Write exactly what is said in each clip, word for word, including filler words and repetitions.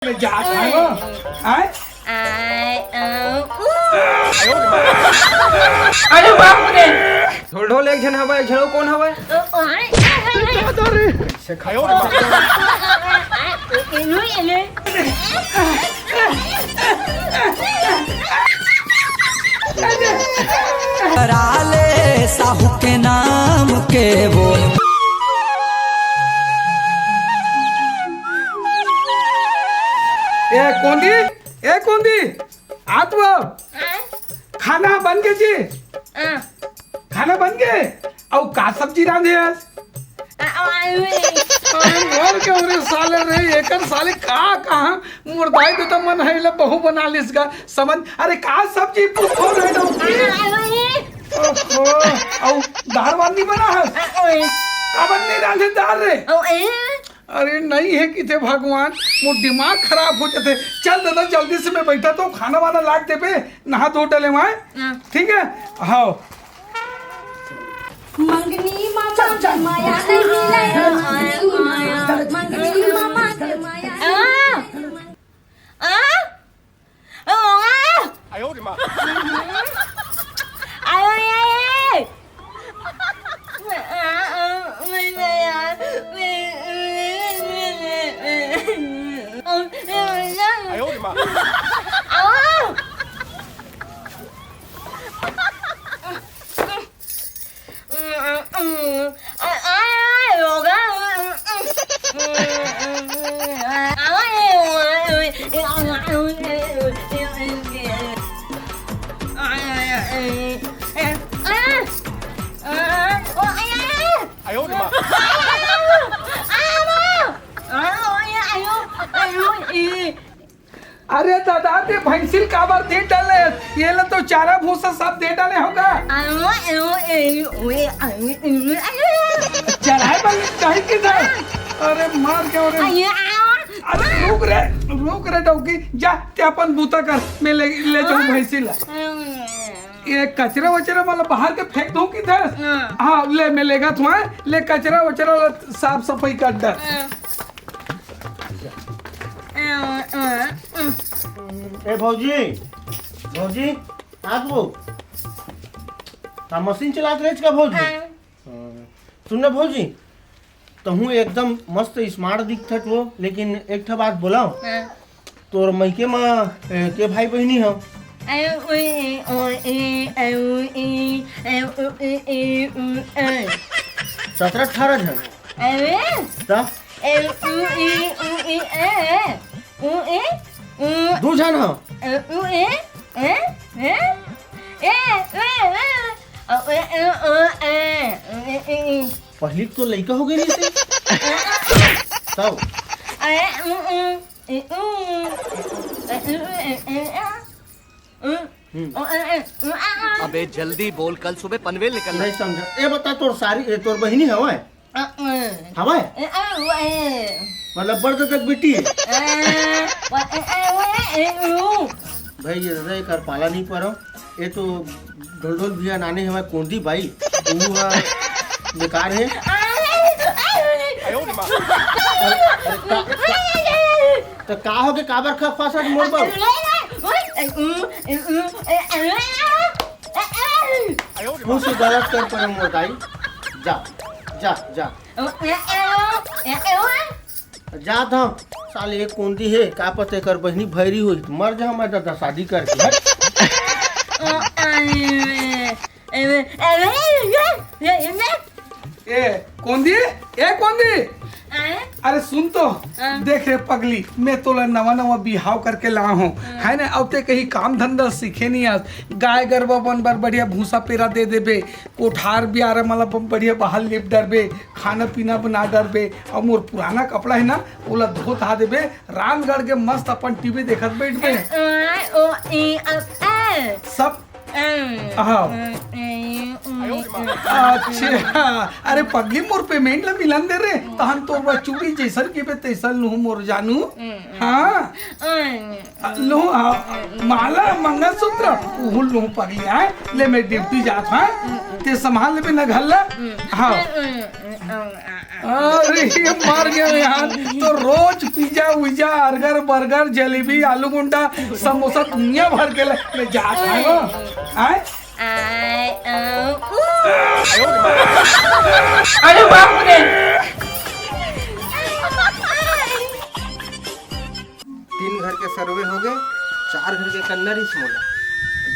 मैं जात हंव। आय? आय, अ, ऊ। अरे बाप रे। ढोल ढोल एक झन हवय, एक झन अउ कोन हवय? अ, आय, आय, आय, आय। से खायो रे बाप। आय, आय, आय, आय। करा ले साहू के नाम के वो। ए कोंदी, ए कोंदी, आ तो। हाँ? खाना बन गे जी? हाँ। खाना बन गे? अउ का सब्जी रांधे हस? आ, आ, आ, आ। अरे मोर के, अरे साले रे, एकर साले का कहा मोर दाई ददा मन हे ले बहू बना लिस गा। समझ, अरे का सब्जी पूछो रे डौकी? आ, आ, आ, आ। ओहो, अउ दार वार नहीं बना हस? आ, आ, आ। काबर नहीं रांधे दार रे? आ, आ, आ। अरे नहीं हे किथे भगवान, मोर दिमाग खराब हो जाथे। चल दादा, जल्दी से मैं बैठा तो खाना वाना लाग देबे, नहा धो डले वहाँ। हाँ। ठीक है, हाँ। मंगनी मामा चल, चल। के माया नहीं मिले। चल, चल। मंगनी मामा के माया आ। आ। आ। अरे दादा, ते भैंसिल काबर दे डाले? ये ले तो चारा भूसा सब दे डाले होगा। चराए वाले कहीं के था? अरे मार के, अरे। अरे रुक रे, रुक रे डौकी, जा ते अपन बूता कर, मैं ले, ले जाऊं भैंसिल। ये कचरा वचरा वाला बाहर के फेंक दूं की था? हाँ। हाँ, ले मैं लेगा तुम्हें, ले कचरा वचरा वाला साफ सफाई कर दे। ए भौजी, भौजी, आ तू का मशीन चलात रहेच का भौजी? हाँ। हाँ। सुन ना भौजी, तहूँ एकदम मस्त स्मार्ट दिखत हो, लेकिन एक ठा बात बोला, हाँ। तोर मइके म, ए, के भाई बहिनी हो? सतरह अठारह झन। अरे। त? ए, उ, ई, उ, ई, ए। उ, ई, उ। दू झन हो? ए, उ, ई, ए, ए, ए, ए, ए। अ, ए, ए, ओ, ए, ए, ए, ए। पहिली तो लइका हो गई नहीं से। तब? ए, उ, उ, ए, उ। ए, उ, ए, ए, ए। हम्म। अबे जल्दी बोल, कल सुबह पनवेल निकलना है। नहीं समझा। ए बता, तोर सारी, ए, तोर बहिनी हवय? हवय? मतलब बड़ ददा के बेटी? भाई, ये ददा एकर पाला नहीं परो। ये तो ढोलढोल भैया नाने हवय कोंदी बाई। वो बेकार है। अरे, अरे, का, का, तो का हो के काबर खा, खा मोर बर? खुश गलत कर पर मोर दाई। जा, जा, जा। जात हंव। साले एक कोंदी हे, का पता एकर बहिनी भैरी होही, त मर जा मैं ददा शादी करके। हट। ए, कोंदी, ए, कोंदी। आय? अरे सुन तो, हाँ। देख रे पगली, मैं तोला नवा नवा बिहाव करके ला हूँ, हाँ। है ना? अब ते कहीं काम धंधा सीखे नहीं आज, गाय गरबा बन बर बढ़िया भूसा पेरा दे देबे, कोठार बियारा मला ब-, बढ़िया बाहर लेप डरबे, खाना पीना बना डरबे, और मोर पुराना कपड़ा है ना, ओला धो धा देबे, रामगढ़ के मस्त अपन टीवी देखत बैठबे। अ, आ, ओ, ई, अ, आ। सब अम, हाँ। अम, अम, अम, अच्छा, अरे पगली, मोर पेमेंट ला मिलन दे रे, तहन तोर बर चूड़ी जैसन केबे तैसन लूहूं मोर जानू। अम, अम। हाँ। अम, अ, लूहूं, हाँ, माला, मंगलसूत्र, उहू लूहूं पगली, आय। ले मैं ड्यूटी जात हंव, ते संभाल लेबे ना घर ला। अम, हाँ। अम, अम, अम, अम, अरे, मर गया यार। तो रोज पिज्जा उज्जा, अर्गर बर्गर, जलेबी, आलू गुंडा, समोसा, दुनिया भर के ले मैं जात हूँ। आए? आए, अ, ऊ। अरे बाप रे। तीन घर के सर्वे हो गए, चार घर के करना रहिस मोला।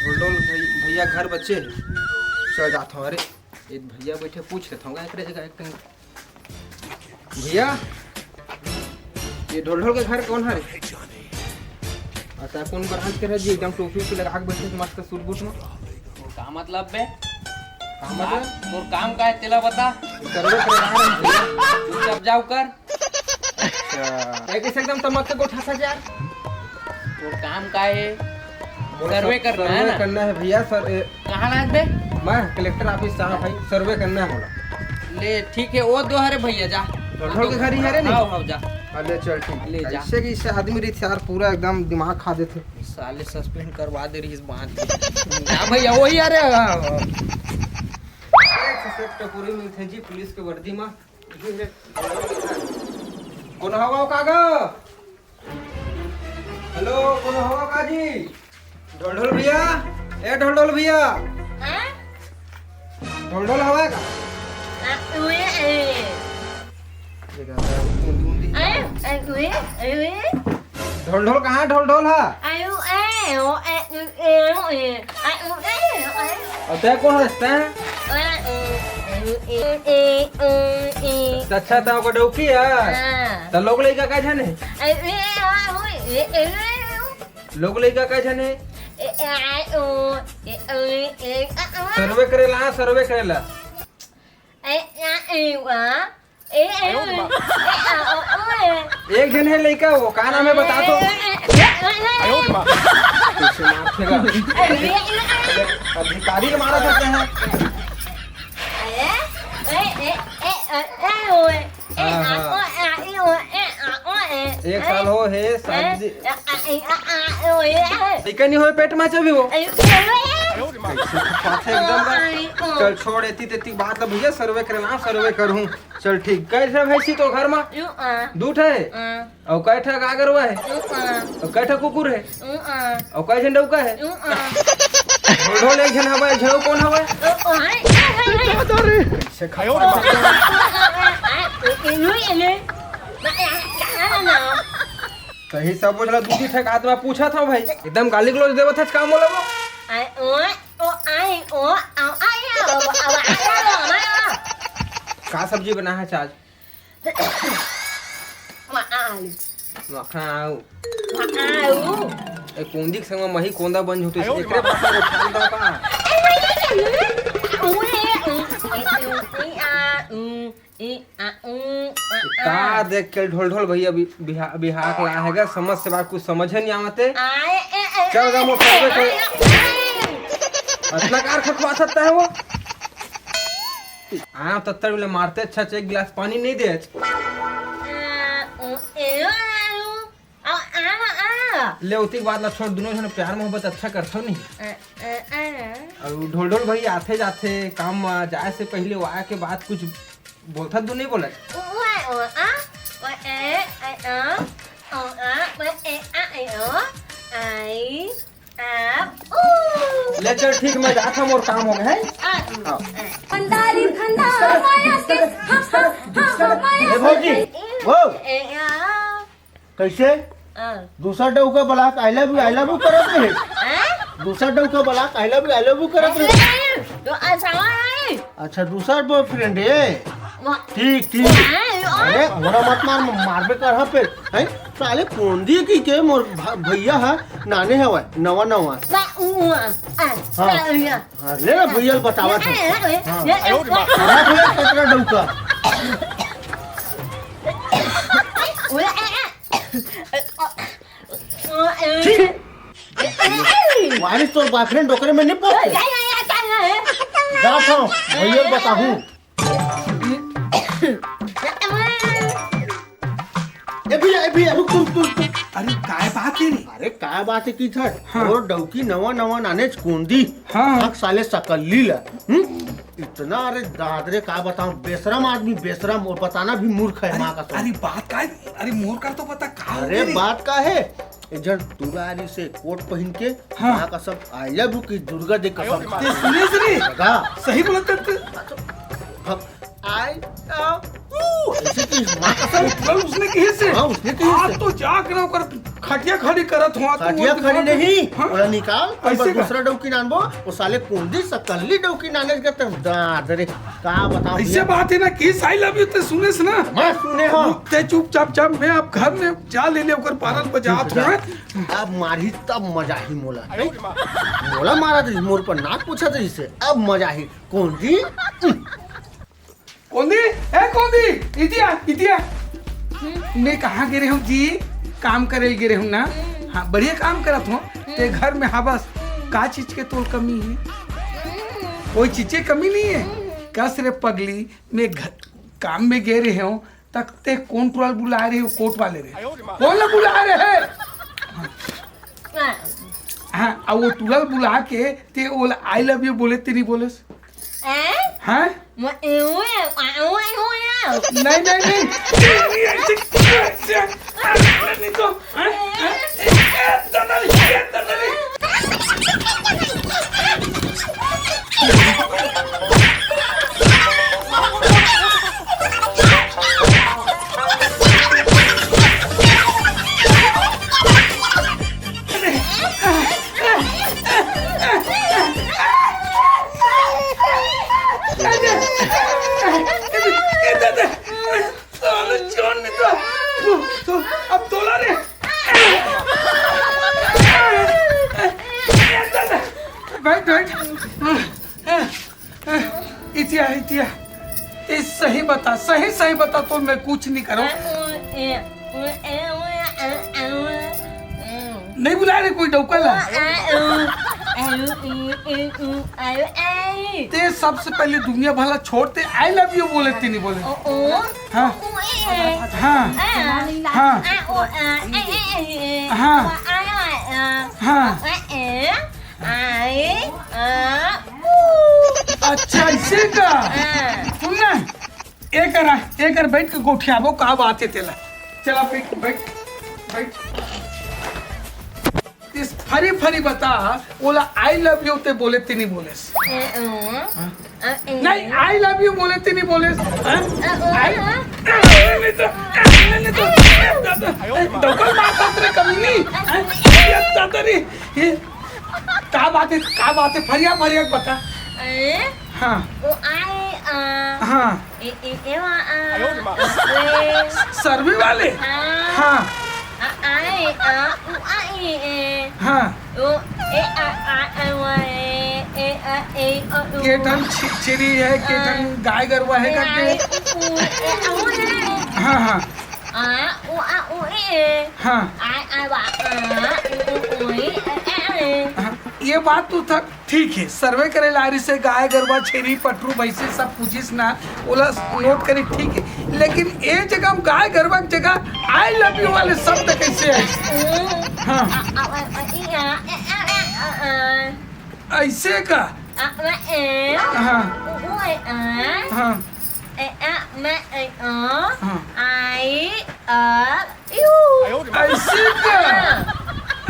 ढोलढोल भई-, भैया घर बचे हे, चल जात हूँ। अरे, ये भैया बैठे, पूछ लेता हूँ एकरे जगह एक कहीं। भैया, ये ढोलढोल के घर कौन हरे? अच्छा, कौन ब्रांच के रहे जी? एकदम टोपी ओपी लगा के बैठे, मस्त सूट बूट में। तो का मतलब बे? का मतलब? तोर काम का है, तेला बता। सर्वे करवा रहे हैं भैया। चुपचाप जाओ कर। अच्छा। ये कैसे एकदम तमक के गोठा सा यार? तोर काम का है? मोला सर्वे सब करना है सर्वे ना? करना है भैया, सर, ए, कहाँ लाग बे? मैं कलेक्टर ऑफिस से आया भाई, सर्वे करना है मोला। ले, ठीक है, वो दो हरे भैया, जा। ढोलढोल के घर ही हरे नहीं? हाँ, हाँ, जा। हाँ, ले चल, ठीक। ले जा। ऐसे कि इससे आदमी रही यार, पूरा एकदम दिमाग खा देते। साले सस्पेंड करवा दे रही इस बात की। जा भैया, वही हरे, हाँ, हाँ। एक से एक टपोरी मिलथे जी पुलिस के वर्दी में। कोन हवा का गा? हेलो, कोन हवा का जी? ढोलढोल भैया, ए ढोलढोल भैया। हाँ? ढोलढोल हवा का? आ, उए, ए। ये गाता है, उंदी, उंदी। ए, ए, उए, ए, उए। ढोलढोल कहाँ? ढोलढोल हा? आयु, ए, ओ, ए, उ, ए, ओ, ए। आयु, ए, ओ, ए। अउ तैं कोन हस तैं? ए, उ, ए, ए, ए, ओ, ए। अच्छा, तैं ओकर डौकी हस? हाँ। त लोग लइका का झन हे? ए, ए, आ, ओ, ए, ए, ए, ओ। लोग लइका का झन हे? ए, ए, आ, ओ, ए, ओ, ए, आ, ओ। सर्वे करेला, हाँ, सर्वे करेला। ए, आ, ए, वा। ए, ए, ए, ए, आ, ओ, ओ, ए। एक झन हे लइका वो, का नाम हे बता तो? ए, ए, ए, ए, ए। कैसे मारथे गा? ए, ए, ए, ए। अधिकारी के मारा जाता है। ए, ए, ए, ए, ए, ए, ओ, ए। ए, हाँ, आ, हाँ। ओ, आ, ई, ओ, ए, आ, ओ, ए। एक साल हो हे, शादी। ए, आ, ई, आ, आ, ओ, ए, ए। लइका नहीं होय पेट में अभी वो। ए, ए, ए। कैसे फंसाथे एकदम बा। ओ, आ, ई, ओ। चल छोड़, एती तेती बात ल भैया, सर्वे करे ना, सर्वे करहूँ। चल ठीक, कै ठा भैंसी तो घर मा? यू, आ। दू ठा हे? आ। अउ कै ठा गाय गरुवा हे? यू, आ। अउ कै ठा कुकुर हे? यू, आ। अउ कै झन डौका हे? यू, आ। ढोल एक झन हवय, एक झन अउ कोन हवय? यू, आ। से खायो रे बाप। यू, आ। कहीं सब बोझला दू तीन ठा आदमी पूछत हव भाई, एकदम गाली गलौज देवत हस का मोला वो? आ, ओ, ओ, आ, ओ, आ, आ, आ, ओ, आ, आ, आ, आ, आ। का सब्जी बनाय हस आज? मखा आलू। मखा आलू। मखा आलू। ए, कोंदी के संग म मही कोंदा बन जहूँ त एकरे भाषा में उठान दव का? का देख के ढोल ढोल भैया बि-, बिहा-, बिहाक ला हे गा, समझ से बात कुछ समझे नहीं आवते। चल गा मोर सर्वे कर। अतना कार खखवा सकता है वो। आम तत्तर मिले मारते अच्छा, अच्छा, एक गिलास पानी नहीं दे। ले, उतिक बात ला छोड़, दुनों झन प्यार मोहब्बत अच्छा करथव नहीं। अउ ढोल ढोल भाई आथे जाथे काम म, जाए से पहले वो आए के बाद कुछ बोलथव, दू नहीं बोलत? ले चल ठीक, मैं जात हूँ, मोर काम हो गया है। हाँ। फंदारी फंदा माया के, हाँ, हाँ, हाँ, हाँ, माया ए भौजी, के। वो कैसे? हाँ। दूसरा डौका बलाक I love you, I love you करत रहे। हाँ? दूसरा डौका बलाक I love you, I love you करत रहे। तो ऐसा है। अच्छा, दूसरा बॉयफ्रेंड है। ठीक, ठीक। अरे, घोड़ा मत मार, मारबे कर हाँ पे। हैं? साले कोंदी की के मोर भ-, भैया है, नाने हवय, नवा, नवा। हाँ। हाँ, ले ना भैया ल बतावत है। हाँ। हाँ, भैया, कतरा डौका। छी। वारिस तोर बॉयफ्रेंड डोकरे में नहीं पहुंचते। जा था, भैया बताहूँ। ए भैया, ए भैया, रुक, रुक, रुक, रुक। अरे, काय बात हे रे? अरे, काय बात हे कि झट? हाँ। अउ डौकी नवा नवा नानेच कोंदी। हाँ। हक साले सकल्ली ला। हम्म? इतना, अरे दादरे, का बताऊं, बेशरम आदमी, बेशरम, अउ बताना भी मूर्ख हे, अरे, माँ कसम। अरे, बात का हे? अरे, मोर कर तो बता, का हो अरे, गे रे? बात का हे? एक झन टूरा आय रिहिसे कोट पहिन के, हाँ। माँ कसम, I love you की दुर्गा जी कसम। ते सुनेस रे? दादा। सही बोलत हे ते। अब I love you। अइसे कि माँ कसम। मतलब उसने कहिसे? हाँ, उसने कहिसे। आज तो जाके ना ओकर खटिया खड़ी करत हूँ, आज तो खटिया वो खड़ी दिमाग नहीं, हाँ? ओला निकाल, अइसे का? दूसरा डौकी नानबो, ओ साले कोंदी सकल्ली डौकी नाने के त दादरे, का बताऊं अइसे भैया? बात हे ना कि I love you ते सुनेस ना? मैं सुने हूँ। ते चुपचाप जा, मैं अब घर में जा ले ले ओकर पारल बजात हूँ। अब मारही तब मजा ही मोला। मोला मारा रहिस, मोर पर नाक पूछत रहिसे, अब मजा ही। कोंदी? कोंदी, ए कोंदी, इतिया, इतिया। हम्म। मैं कहाँ गे रहे हूँ जी? काम करे गे रहे हूँ ना? हम्म। हाँ, बढ़िया काम करत हूँ। हम्म। ते घर में हवस, का चीज के तोर कमी हे? हम्म। कोई चीज के कमी नहीं है। हम्म। कस रे पगली, मैं घर, काम में गे रहे हूँ, तक ते कोन टूरा ल बुलाय रहे हो, कोट वाले रे? कौन ला बुलाय रहे? हाँ। हाँ, अउ वो टूरा ल बुला के ते ओला I love you बोले, ते नहीं बोलेस? हैं? हाँ? म-, ए, ओ, ए, आ, ओ, ए, ओ, ए। नहीं, नहीं, नहीं। नहीं तो, हैं? हैं? ए, ए, दादा रे, ए, दादा रे। साले चोर ने तो, तो, तो, अब तोला रे। बैठ, बैठ। इतिया, इतिया, ते सही बता, सही, सही बता, तो मैं कुछ नहीं करूँ। नहीं बुलाय रे कोई डौका ला। ते सबसे पहले दुनिया भला छोड़, ते I love you बोले, ते नहीं बोले। हाँ। हाँ। हाँ। हाँ। हाँ। अच्छा, अइसे का? हाँ। सुन ना, एकर, एकर बैठ के गोठियाबो, का बात हे तेला। चला, बैठ, बैठ, बैठ। इस फरी फरी बता, ओला I love you ते बोले, ते नहीं बोलेस। हाँ? नहीं, I love you बोले, ते नहीं बोलेस। हाँ? I, नहीं तो, नहीं तो, डबल मारता तेरे कमी नहीं। हाँ? ये दादा रे, ये का बात हे, का बात हे? फरिया, फरिया बता। हाँ। हाँ। सर्वे वाले? हाँ। हाँ। के ठन छे-, छेरी हे, के ठन गाय गरवा हे करके। हाँ, हाँ। हाँ। हाँ, ये बात तो था। ठीक हे, सर्वे करे ला आय रिहिसे, गाय गरवा, छेरी, पठरू, भैंसी सब पूछिस ना, ओला नोट करे, ठीक हे। लेकिन ए जगह म गाय गरवा के जगह I love you वाले शब्द कइसे हे? हाँ। अइसे का? हाँ। हाँ। हाँ। अइसे का? हाँ।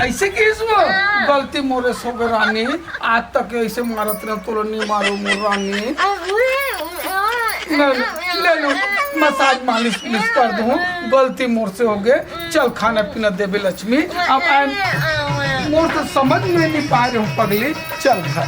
अइसे किहिस वो? हाँ। गलती मोरे से होगे रानी, आज तक अइसे मारत रहे, तोला नहीं मारो मोर रानी। ले लो, ले लो, मसाज मालिश उलिश कर दूँ, गलती मोर से होगे। चल खाना पीना देबे लक्ष्मी, अब आए, मोर से समझ में नहीं पाय रहे हो पगली, चल घर।